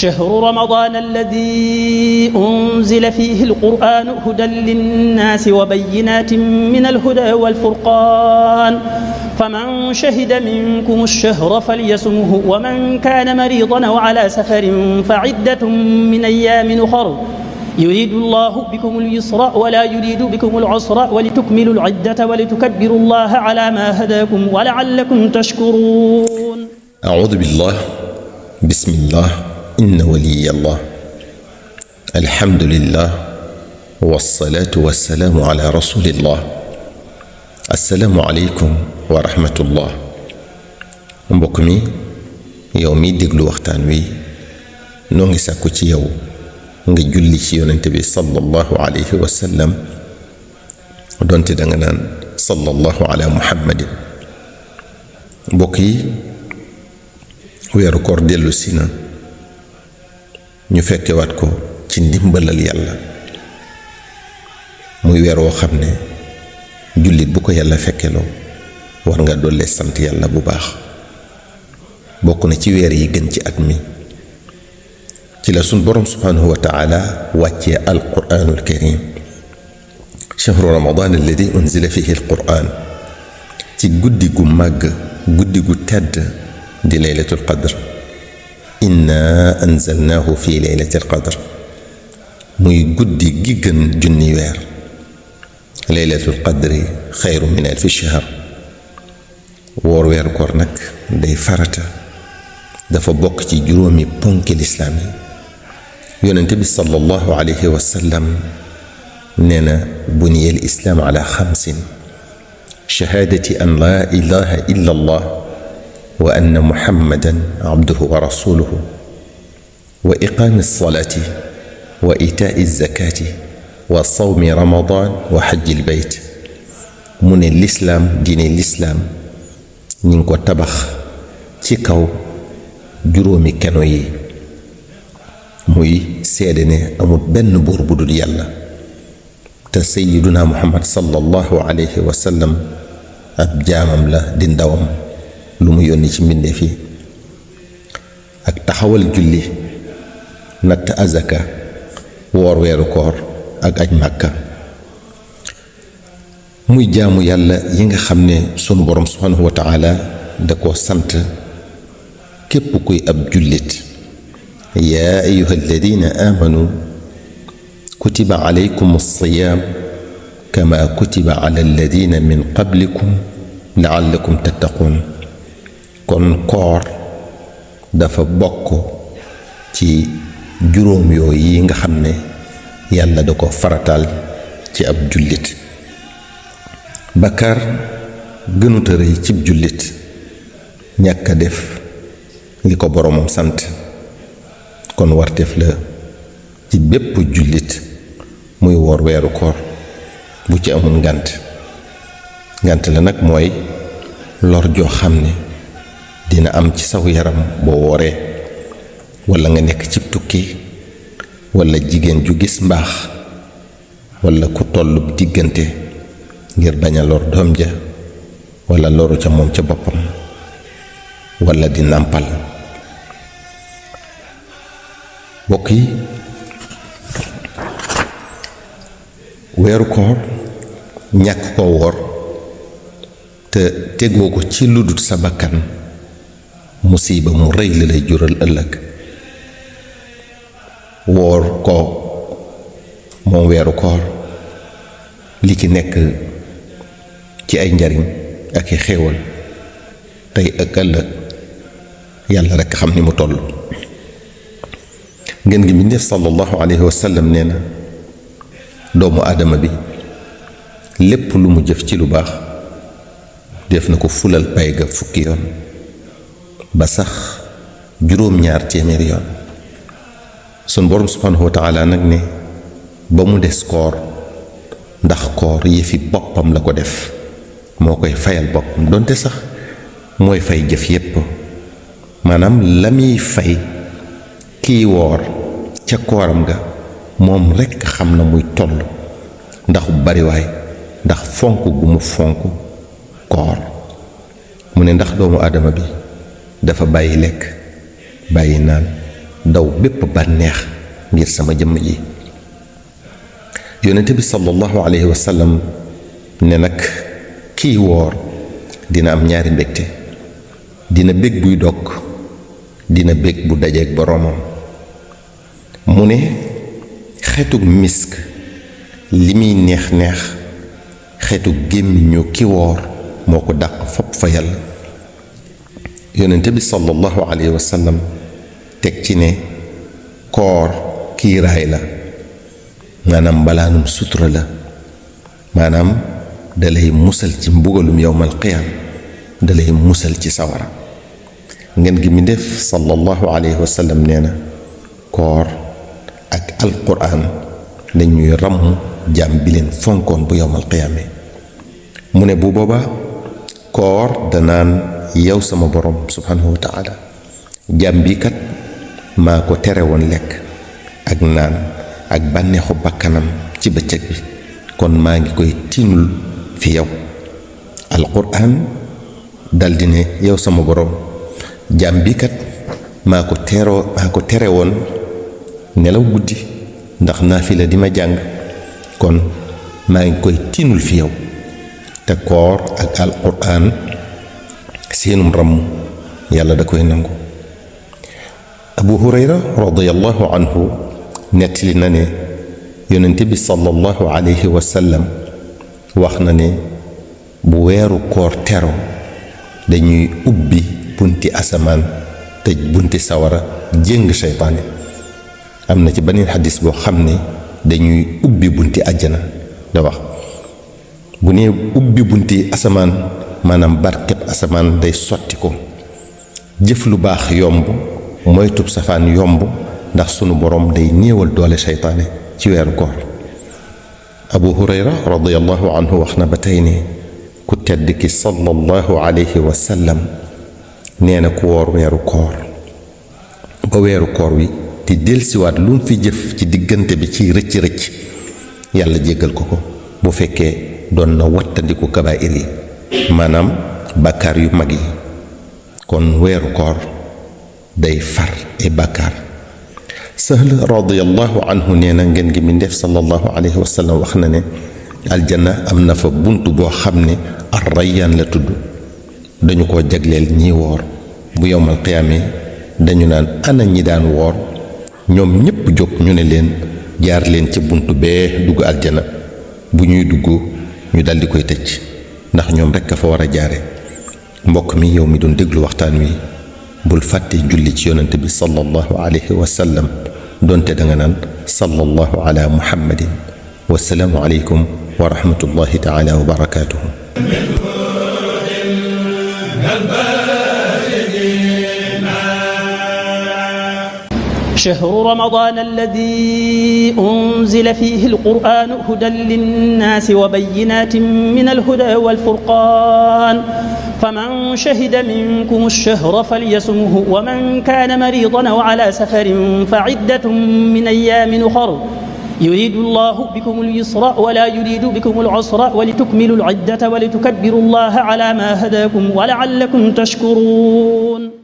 شهر رمضان الذي أنزل فيه القرآن هدى للناس وبينات من الهدى والفرقان فمن شهد منكم الشهر فليصمه ومن كان مريضا أو على سفر فعدة من أيام أخر يريد الله بكم اليسر ولا يريد بكم العسر ولتكملوا العدة ولتكبروا الله على ما هداكم ولعلكم تشكرون. أعوذ بالله. بسم الله. إن ولي الله. الحمد لله والصلاة والسلام على رسول الله. السلام عليكم wa rahmatullah. mbokk mi yow mi déglu waxtaan wi noo ngi sàkku ci yow nga julli ci yonente bi sallallahu alayhi wa sallam donte danga naan sallallahu ala muhammadin. mbokk yi weeru koor dellu si na ñu fekkewaat ko ci ndimbalal yàlla muy weer woo xam ne jullit bu ko yàlla fekkeloo war nga dolle sant yàlla bu baax. bokk na ci weer yi gën ci at mi ci la sun borom subhanahu wa ta'ala wàccee alquraanul karim shahru ramadan alladi unzila fihi alquran ci guddi gu màgg guddi gu tedd di laylatul qadr. inna anzalnahu fi laylatil qadr muy guddi gi gën junni weer. laylatul qadri xayru min alfi shahr. woor weeru koor nag day farata dafa bokk ci juróomi ponki lislaam yi. yonente bi sallallahu alayhi wa sallam nee na buniya al islaam ala xamsin: shahaadati an laa ilaha illa allah wa anna muhammadan abduhu wa rasuluhu wa iqaami alsalaati wa itaa'i alzakaati wa sawmi ramadan wa xajji albayt. mu ne lislaam diine lislaam ñi ngi ko tabax ci kaw juróomi keno yi, muy seede ne amul benn buur bu dul yàlla te sayyiduna muhammad sallallahu alayhi wa sallam ab jaamam la di ndawam lu mu yónni ci mbindeef yi, ak taxawal julli, natt azaka, woor weeru koor ak aj màkka. muy jaamu yàlla yi nga xam ne sunu borom subhanahu wa ta'ala da koo sant képp kuy ab jullit. yaa ayyuha alladina amanu kutiba alaykum as-siyaam kama kutiba ala alladina min qablikum la'allakum tattaqun. kon koor dafa bokk ci juróom yooyu yi nga xam ne yàlla da ko farataal ci ab jullit. bakkaar gënuta rëy cib jullit ñàkk a def li ko boromam sant. kon warteef la ci bépp jullit muy woor weeru koor bu ci amul ngànt la nag mooy lor joo xam ne dina am ci saw yaram boo wooree, walla nga nekk cib tukki, walla jigéen ju gis mbaax, walla ku tollub diggante ngir bañ a lor doom ja walla loru ca moom ca boppam, walla di nàmpal. bokk yi weeru koor ñàkk ko woor te tegoo ko ci lu dul sa bakkan musiba mu rëy la lay jural ëllëg. woor ko moom weeru koor li ki nekk ci ay njariñ ak i xéewal tey ak ëllëg yàlla rekk xam ni mu toll. ngeen gi mbindéef sallallahu alayhi wa sallam nee na doomu aadama bi lépp lu mu jëf ci lu baax def na ko fulal pay ga fukki yoon ba sax juróom-ñaar téeméeri yoon. sun borom subhanahu wa ta'ala nag ne ba mu des koor, ndax koor yëfi boppam la ko def, moo koy fayal boppam, donte sax mooy fay jëf yépp. maanaam la muy fay kiy woor ca kooram ga moom rekk xam na muy toll, ndax bariwaay, ndax fonk gu mu fonk koor. mu ne ndax doomu aadama bi dafa bàyyi lekk, bàyyi naan, daw bépp bànneex ngir sama jëmm ji. yonente bi sallallahu alayhi wa sallam ne nag kii woor dina am ñaari mbégte, dina bég buy dog, dina bég bu dajeek boroomam. mu ne xeetug misk li muy neex neex xeetug gémmiñu ki woor moo ko dàq fopp fa yàlla. yonente bi sallallahu alayhi wa sallam teg ci ne koor kiiraay la, maanaam mbalaanum sutura la, maanaam dalay musal ci mbugalum yowmal qiyaam, dalay musal ci sawara. ngeen gi mi def sallallahu alayhi wa sallam nee na koor ak alquran dañuy ràmm jaam bi leen fonkoon bu yowmal qiyaame. mu ne bu booba koor danaan yow sama borom subhanahu wa taala, jaam bi kat maa ko tere woon lekk ak naan ak bànneexu bakkanam ci bëccëg bi, kon maa ngi koy tiinul fi yow. alquran daldi ne yow sama borom, jaam bi kat maa ko tere woon nelaw guddi ndax naafila di ma jàng, kon maa ngi koy tiinul fi yow. te koor ak alquran seenum ramm yàlla da koy nangu. abu hurayra radiyallahu anhu nettali na ne yonente bi sallallahu alayhi wa sallam wax na ne bu weeru koor tero dañuy ubbi bunti asamaan tëj bunti sawara jéng seytaane. am na ci beneen xadis boo xam ne dañuy ubbi bunti àjjana da wax. bu nee ubbi bunti asamaan maanaam barkeb asamaan day sotti ko, jëf lu baax yomb, moytub safaan yomb, ndax sunu borom day néewal doole seytaane ci weeru koor. abu hurayra radiyallahu anhu wax na ba tey ne ku tedd ki sallallahu alayhi wa sallam nee na ku woor weeru koor ba weeru koor wi di delsiwaat lu mu fi jëf ci diggante bi ci rëcc-rëcc yàlla jéggal ko ko, bu fekkee doon na wattandiku kabaa'ir yi, maanaam bàkkaar yu mag yi. kon weeru koor day far ay bàkkaar. sahl radiyallahu anhu nee na ngeen gi mi def sallallahu alayhi wa sallam wax na ne aljanna am na fa bunt boo xam ne ar-rayyaan la tudd, dañu ko jagleel ñi woor. bu yowmal qiyaame dañu naan ana ñi daan woor, ñoom ñépp jóg ñu ne leen jaar leen ci bunt bee dugg aljanna. bu ñuy dugg ñu daldi koy tëj ndax ñoom rekk a fa war a jaare. mbokk mi yow mi doon déglu waxtaan wi bul fàtte julli ci yonent bi sallallahu alayhi wa sallam, donte danga naan sallallahu ala muhammadin. wassalaamu aleykum wa rahmatullahi taala wa barakaatuhu. شهر رمضان الذي أنزل فيه القرآن هدى للناس وبينات من الهدى والفرقان فمن شهد منكم الشهر فليصمه ومن كان مريضا أو على سفر فعدة من أيام أخر يريد الله بكم اليسر ولا يريد بكم العسر ولتكملوا العدة ولتكبروا الله على ما هداكم ولعلكم تشكرون.